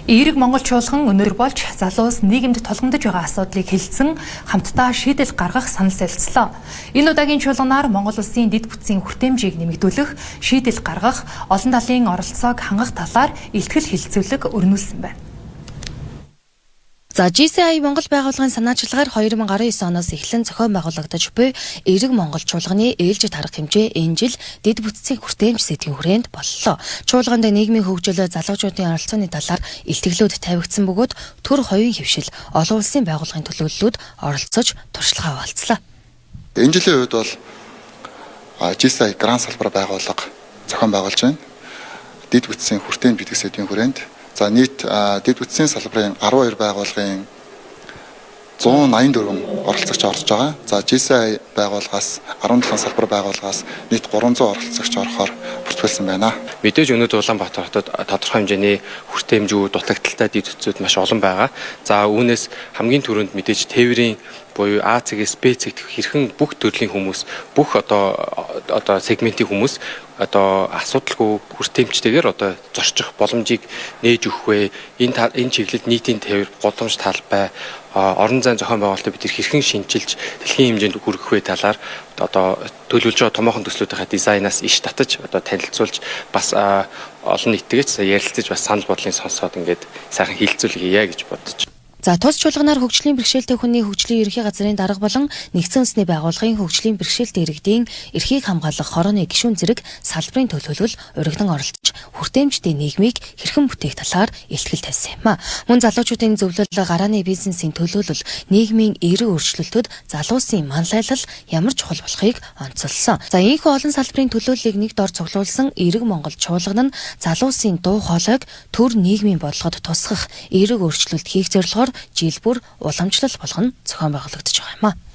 Эерэг Монгол чуулган өнөөдөр болж залуус нийгэмд тулгамдж байгаа асуудлыг хэлэлцэн хамтдаа шийдэл гаргах санал солилцлоо. Энэ удаагийн чуулганаар Монгол улсын дэд бүтцийн хүртээмжийг нэмэгдүүлэх, шийдэл гаргах, олон талын оролцоог хангах талаар илтгэл хэлэлцүүлэг өрнүүлсэн байна. За, JCI Монгол байгууллагын санаачлагаар 2019 оноос эхлэн зохион байгуулагдаж буй Эерэг Монгол чуулганы ээлжит арга хэмжээ энэ жил дэд бүтцийн хүртээмж сэдвийн хүрээнд боллоо. Чуулганд нийгмийн хөгжил, залуучуудын оролцооны талаар илтгэлүүд тавигдсан бөгөөд төр хоёрын хэвшил, олон улсын байгууллагын төлөөллүүд оролцож туршлагаа хуваалцлаа. Энэ жилийн хувьд бол JCI Гран салбар байгууллага зохион байгуулж байна. Дэд бүтцийн хүртээмж гэдэг сэдвийн хүрээнд, за, нийт дэд бүтцийн салбарын 12 байгууллагын 184 оролцогч орж байгаа. За, JCI байгууллагаас 17 салбар байгууллагаас нийт 300 оролцогч орохоор бүртгүүлсэн байна. Мэдээж өнөөдөр Улаанбаатар хотод тодорхой хэмжээний хүртээмжүү, дутагдалтай дэд бүтцүүд маш олон байгаа. За, үүнээс хамгийн түрүүнд мэдээж тээврийн буюу А цэгээс Б цэгт хэрхэн бүх төрлийн хүмүүс, бүх одоо сегментийн хүмүүс одоо асуудалгүй хүртээмжтэйгээр одоо зорчих боломжийг нээж өгөх вэ? Энэ чиглэлд нийтийн тээвэр, гудамж талбай, орон зайн зохион байгуулалтыг бид хэрхэн шинчилж дэлхийн хэмжээнд хүргэх вэ талаар одоо төлөвлөж байгаа томоохон төслүүдийнхээ дизайнаас иш татаж одоо танилцуулж, бас олон нийттэйгээ ярилцаж, бас санал бодлын сонсоод ингээд сайхан хэлэлцүүлэг хийе гэж бодож. За, тус чуулганаар хөгжлийн бэрхшээлтэй хүний хөгжлийн ерөнхий газрын дарга болон Нэгдсэн Үндэсний байгууллагын хөгжлийн бэрхшээлтэй иргэдийн эрхийг хамгаалах хорооны гишүүн зэрэг салбарын төлөөлөл уригдан оролцож хүртээмжтэй нийгмийг хэрхэн бүтээх талаар илтгэл тавьсан юм а. Мөн залуучуудын зөвлөл, гарааны бизнесийн төлөөлөл, нийгмийн эерэг өөрчлөлтөд залуусын манлайлал ямар чухал болохыг онцолсон. За, ийнхүү олон салбарын төлөөллийг нэг дор цуглуулсан Эерэг Монгол чуулган нь залуусын дуу хоолойг төр нийгмийн бодлогод тусгах, эерэг өөрчлөлт хийх зорилгоор жил бүр уламжлал болгон зохион байгуулагдаж байгаа юм а.